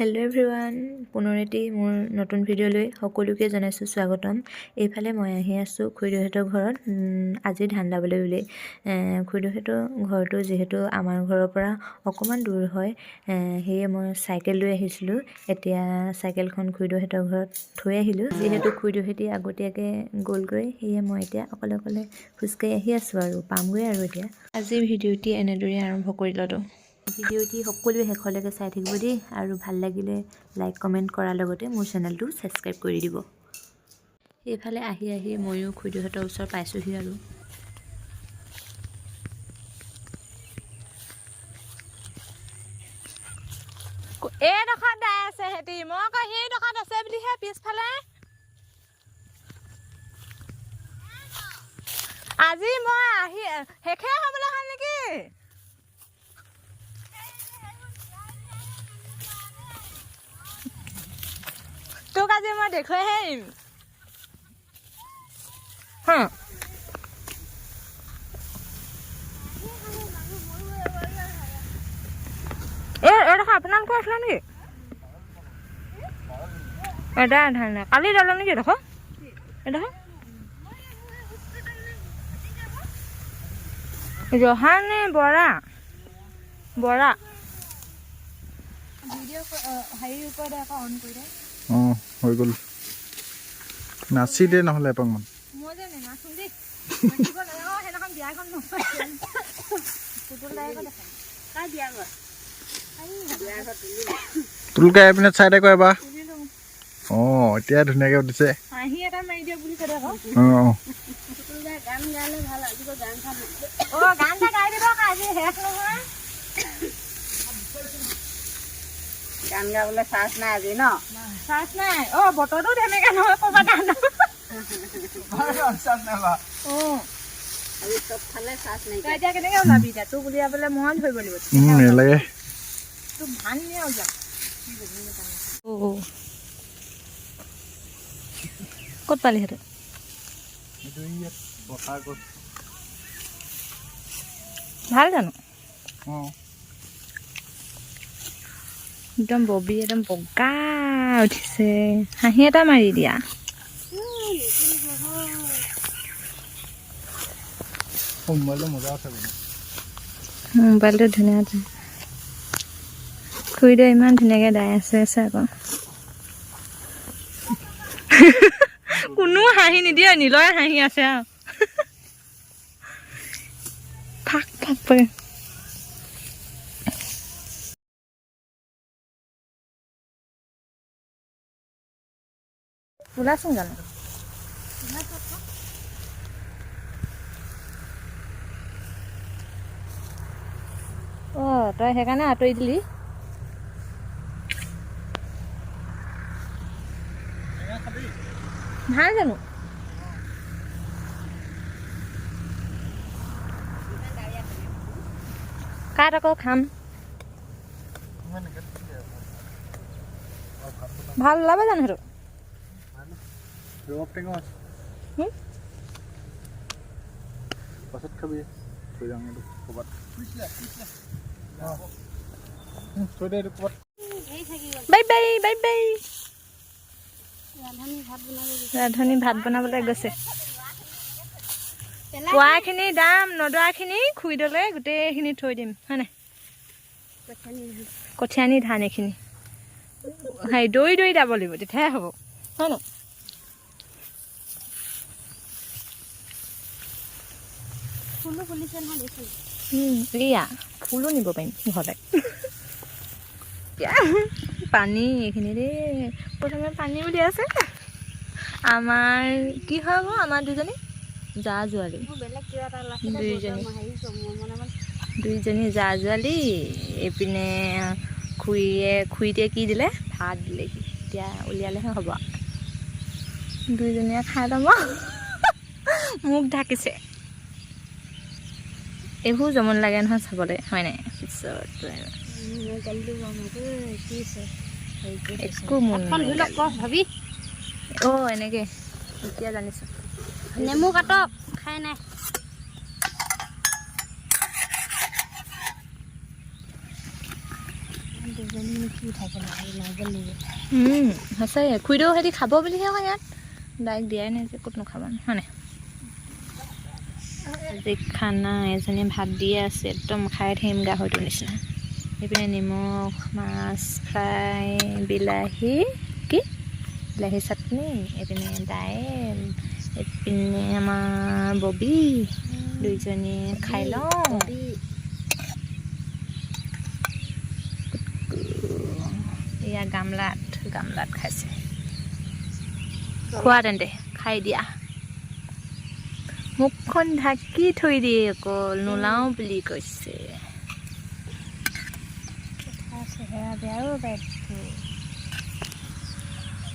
Hello' everyone, পুনৰ এটি মোৰ নতুন ভিডিঅ'লৈ সকলোকে জনাইছোঁ স্বাগতম। এইফালে মই আহি আছোঁ খুৰীদেউহঁতৰ ঘৰত আজি ধান দাবলৈ বুলি। খুৰীদেউহঁতৰ ঘৰটো যিহেতু আমাৰ ঘৰৰ পৰা অকণমান দূৰ হয়, সেয়ে মই চাইকেল লৈ আহিছিলোঁ। এতিয়া চাইকেলখন খুৰীদেউহঁতৰ ঘৰত থৈ আহিলোঁ। যিহেতু খুৰীদেউহঁতি আগতীয়াকৈ গ'লগৈ, সেয়ে মই এতিয়া অকলে অকলে খোজকাঢ়ি আহি আছোঁ আৰু পামগৈ আৰু এতিয়া। আজিৰ ভিডিঅ'টি এনেদৰেই আৰম্ভ কৰি ল'লোঁ। ভিডিঅ'টি সকলোৱে শেষলৈকে চাই থাকিব দেই আৰু ভাল লাগিলে লাইক, কমেণ্ট কৰাৰ লগতে মোৰ চেনেলটো ছাবস্ক্ৰাইব কৰি দিব। এইফালে আহি আহি ময়ো খুৰীদেউহঁতৰ ওচৰ পাইছোঁহি আৰু। এইডোখৰত দাই আছে সিহঁতি, মই আকৌ সেইডোখৰত আছে বুলিহে পিছফালে। আজি মই আহি শেষে হ'বলৈ হ'ল নেকি? তোক আজি মই দেখুৱাইহে এৰিম। হা, এই এইডোখৰ আপোনালোকৰ আছিলে নেকি? এটা ধান নাই, কালি দালে নেকি এডোখৰ? এডোখৰ জহা নে বৰা? বৰা। অঁ, হৈ গ'ল। নাচি দে নহ'লে এপাকমান। মই যে নেনাচো দেই, নাচিব নাজানো। সেইদিনাখন বিয়াখন নহয়, পুতুল দাই দেখাম। তুলকা এইপিনে চাই দে আকৌ এবাৰ। অঁ, এতিয়া ধুনীয়াকৈ উঠিছে। হাঁহি এটা মাৰি দিয়ক বুলি ক'লে আকৌ। অঁ। অঁ, গান এটা গাই দিব আকৌ, আজি শেষ নহয়। গান গাবলৈ চাৰ্জ নাই আজি ন? চাৰ্জ নাই। অঁ, বতৰটো তেনেকা নহয়, ক'ৰবাত ধান। অঁ। আজি চবফালে চাৰ্জ নাই। তই এতিয়া কেনেকে ওলাবি? এতিয়া তোক উলিয়াবলৈ মই ধৰিব লাগিব। নালাগে। তোক ধান নিয়ে উলিয়াম। অঁ, ক'ত পালি সেইটো? ভাল জানো? অঁ। একদম ববি, একদম বগা উঠিছে। হাঁহি এটা মাৰি দিয়া। মোবাইলটো মজা আছে বোলো। মোবাইলটো ধুনীয়া আছে। খুৰীদেউ ইমান ধুনীয়াকৈ দাই আছে, আছে আকৌ। কোনো হাঁহি নিদিয়ে, নীলয়ে হাঁহি আছে আৰু ফাক ফাক কৰি। ওলাচোন জানো? অঁ, তই সেইকাৰণে আঁতৰি দিলি। ভাল জানো? কাট আকৌ, খাম। ভাল ওলাব জানো সেইটো? ৰবাব টেঙাও আছে। হুম? পাছত খাবি, থৈ যাওঁ এইটো ক'ৰবাত। থৈ দে এইটো ক'ৰবাত। Bye bye, bye bye. ৰান্ধনী ভাত বনাবলৈ গৈছে। পোৱাখিনি দাম, নদৰাখিনি খুৰীদলৈ গোটেইখিনি থৈ দিম, হয় নাই? কঠীয়ানি ধান এইখিনি হেৰি দৌৰি দৌৰি যাব লাগিব, তেতিয়াহে হ'ব, হয় নাই? ফুলো ফুলিছে নহয় দেখোন। এইয়া ফুলো নিব পাৰিম ঘৰলৈ। পানী এইখিনি দেই, প্ৰথমে পানী উলিয়াইছে। আমাৰ কি হয় আকৌ, আমাৰ দুজনী জা জোৱালী। মোৰ বেলেগ কিবা এটা ওলাইছে। দুইজনী। মই হেৰি কৰোঁ, মই মনে মনে। দুইজনী জা জোৱালী। এইপিনে খুৰীয়ে, খুৰীটোৱে কি দিলে? ভাত দিলে। কি এতিয়া উলিয়ালেহে হ'ব। দুইজনীয়ে খাই ল'ব, মোক ঢাকিছে। এইবোৰ জমন লাগে নহয় চাবলৈ, হয় নাই? পিছত মই গালিটো গম কি আছে। একো মন হাতখন ধুই লওক ক ভাবি। অঁ, এনেকৈ এতিয়া জানিছোঁ। নেমু কাটক, খাই নাই। সঁচাকৈ খুৰীদেউ সিহঁতি খাব বুলিহে কয়, ইয়াত ডাইৰেক্ট দিয়াই নাই যে ক'তনো খাব, হয়নে? আজি খানা এজনীয়ে ভাত দিয়ে আছে, একদম খাই থাকিম গাহৰিটোৰ নিচিনা। এইপিনে নিমখ, মাছ ফ্ৰাই, বিলাহী কি বিলাহী চাটনি, এইপিনে দাইল, এইপিনে আমাৰ ববী, দুইজনীয়ে খাই লওঁ। এয়া গামলাত গামলাত খাইছে। খোৱা তেন্তে, খাই দিয়া। মুখখন ঢাকি থৈ দিয়ে অকল, নোলাওঁ বুলি কৈছে।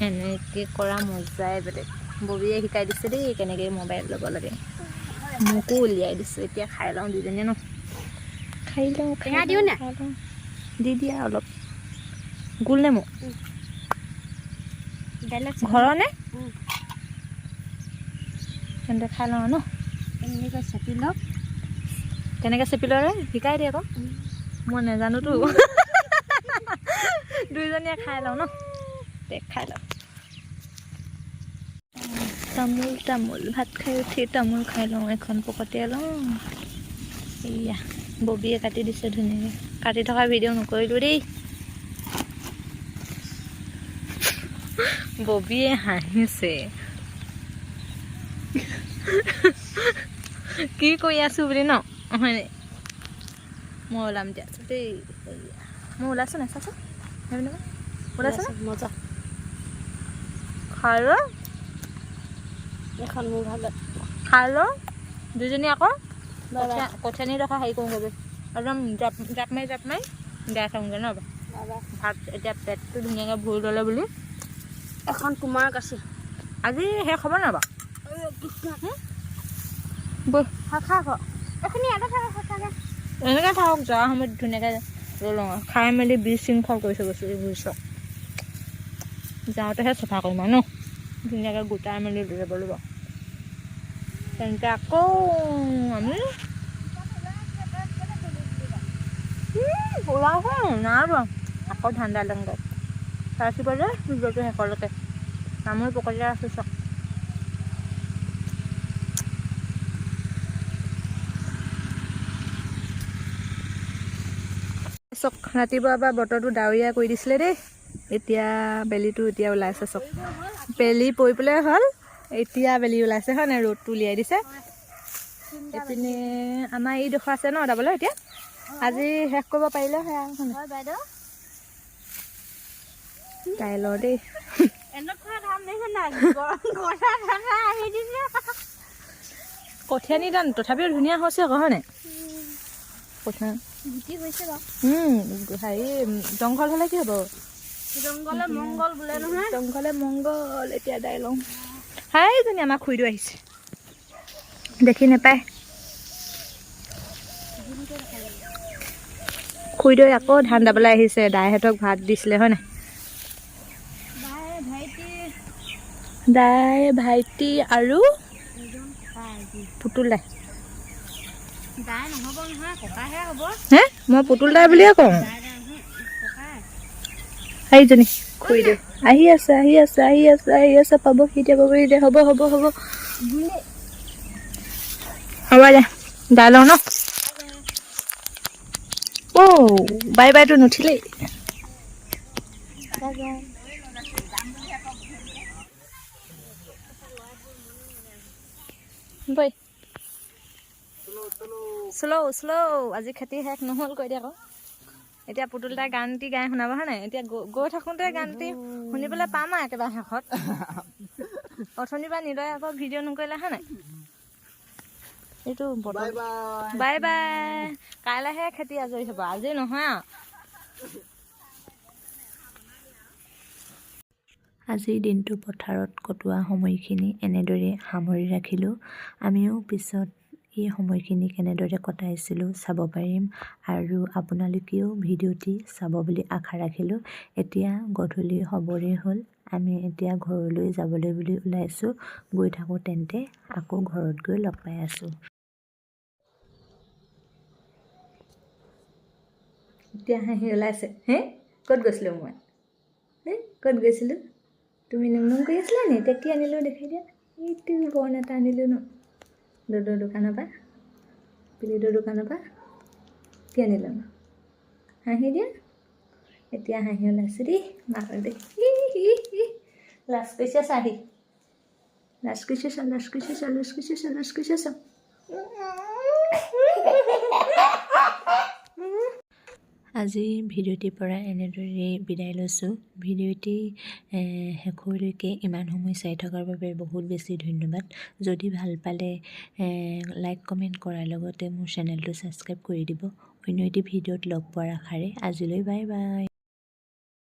এনেকৈ কৰা মজাই বেলেগ। ববীয়ে শিকাই দিছে দেই কেনেকৈ মোবাইল ল'ব লাগে, মোকো উলিয়াই দিছে। এতিয়া খাই লওঁ দুজনীয়ে ন, খাই লওঁ। টেঙা দিওঁ নে? খাই লওঁ, দি দিয়া অলপ। গোল নেমু ঘৰৰ নে? তেন্তে খাই লওঁ ন। এনেকৈ চেপি লওক। কেনেকৈ চেপি লয় শিকাই দিয়ে আকৌ, মই নাজানোতো। দুইজনীয়ে খাই লওঁ ন, দে খাই লওঁ। তামোল তামোল ভাত খাই উঠি তামোল খাই লওঁ, এখন পকতীয়াই লওঁ। এয়া ববীয়ে কাটি দিছে ধুনীয়াকৈ, কাটি থকা ভিডিঅ' নকৰিলোঁ দেই। ববীয়ে হাঁহিছে, কি কৰি আছোঁ বুলি ন, হয়নে? মই ওলাম দিয়া দেই, মই ওলাইছোঁ নাই চাচোন, ওলাইছোঁ মজা। খাই ল এখন মোৰ ভাগত, খাই ল দুজনী। আকৌ কঠীয়ানি ৰখা হেৰি কৰোঁগৈ, একদম জাপ জাপ মাৰি জাপ মাৰি গাই থাকোঁগৈ ন। ভাত এতিয়া পেটটো ধুনীয়াকৈ ভৰি ল'লে বুলি। এখন তোমাৰ কাছে আজি শেষ হ'ব নাই বাৰু? বৈ এনেকৈ থাকক, যোৱা সময়ত ধুনীয়াকৈ লৈ লওঁ। খাই মেলি বিশৃংখল কৰিছে বস্তু এইবোৰ চব, যাওঁতেহে চফা কৰিম আৰু ন, ধুনীয়াকৈ গোটাই মেলি লৈ যাব লাগিব। তেন্তে আকৌ আমি ওলাইছে নাই বাৰু, আকৌ ধান্দা লওঁগৈ। চাইছিব যে ভিডিঅ'টো শেষলৈকে। তামোল পকতীয়া আছে চব। চক ৰাতিপুৱাৰ পৰা বতৰটো ডাৱৰীয়া কৰি দিছিলে দেই, এতিয়া বেলিটো এতিয়া ওলাইছে। চক বেলি পৰি পেলাই হ'ল, এতিয়া বেলি ওলাইছে হয় নাই? ৰ'দটো উলিয়াই দিছে। এইপিনে আমাৰ এইডোখৰ আছে ন দাবলৈ, এতিয়া আজি শেষ কৰিব পাৰিলে হয় আৰু। দাইলৰ দেই কঠীয়া ধান তথাপিও ধুনীয়া হৈছে আকৌ, হয়নে? কঠীয়া হেৰি জংঘল হ'লে কি হ'ব? জংঘলে মংগল বোলে নহয়, জংঘলে মংগল। এতিয়া দাইল লওঁ। হাইজনী আমাৰ খুৰীদেউ আহিছে, দেখি নাপায়। খুৰীদেউ আকৌ ধান দাবলৈ আহিছে, দাইহঁতক ভাত দিছিলে হয় নাই? দাই ভাইটি আৰু পুতুল দাই। হে মই পুতুল দাই বুলিয়ে কওঁ। সেইজনী খুৰীদেউ আহি আছে, আহি আছে, আহি আছে, আহি আছে, পাবহি এতিয়া, পাবহি এতিয়া, হ'ব হ'ব হ'ব হ'ব দে, দাই লওঁ ন। অ' বাই বাইটো নুঠিলেই। বৈ শ্ল' শ্ল', আজি খেতি শেষ নহ'ল কৈ দিয়ে আকৌ। এতিয়া পুতুল দাই গানটি গাই শুনাব হয় নাই? এতিয়া গৈ থাকোঁতে গানটি শুনিবলৈ পাম আৰু একেবাৰে শেষত। অথনিৰ পৰা নিলয় আকৌ ভিডিঅ' নকৰিলে হয় নাই? এইটো বতৰ। বাই বাই, কাইলৈহে খেতি আজৰি হ'ব, আজি নহয় আৰু। আজিৰ দিনটো পথাৰত কটোৱা সময়খিনি এনেদৰে সামৰি ৰাখিলোঁ। আমিও পিছত এই সময়খিনি কেনেদৰে কটাইছিলোঁ চাব পাৰিম আৰু আপোনালোকেও ভিডিঅ'টি চাব বুলি আশা ৰাখিলোঁ। এতিয়া গধূলি হ'বৰে হ'ল, আমি এতিয়া ঘৰলৈ যাবলৈ বুলি ওলাইছোঁ। গৈ থাকোঁ তেন্তে, আকৌ ঘৰত গৈ লগ পাই আছোঁ। এতিয়া হাঁহি ওলাইছে হে। ক'ত গৈছিলোঁ মই? এই ক'ত গৈছিলোঁ? তুমি নুম নুম কৰি আছিলা নি? এতিয়া কি আনিলোঁ দেখাই দিয়া। এইটো বন এটা আনিলোঁ ন দদৰ দোকানৰ পৰা, পিলিদৰ দোকানৰ পৰা। কি আনিলোঁ ন? হাঁহি দিয়া। এতিয়া হাঁহি ওলাইছে দেই মাকক দেখি। লাজ কৰিছে চাহি, লাজ কৰিছে চা, লাজ কৰিছে চা, লাজ কৰিছে চা, লাজ কৰিছে চা। আজিৰ ভিডিঅ'টিৰ পৰা এনেদৰেই বিদায় লৈছোঁ। ভিডিঅ'টি শেষলৈকে ইমান সময় চাই থকাৰ বাবে বহুত বেছি ধন্যবাদ। যদি ভাল পালে লাইক, কমেণ্ট কৰাৰ লগতে মোৰ চেনেলটো ছাবস্ক্ৰাইব কৰি দিব। অন্য এটি ভিডিঅ'ত লগ পোৱাৰ আশাৰে আজিলৈ বাই বাই।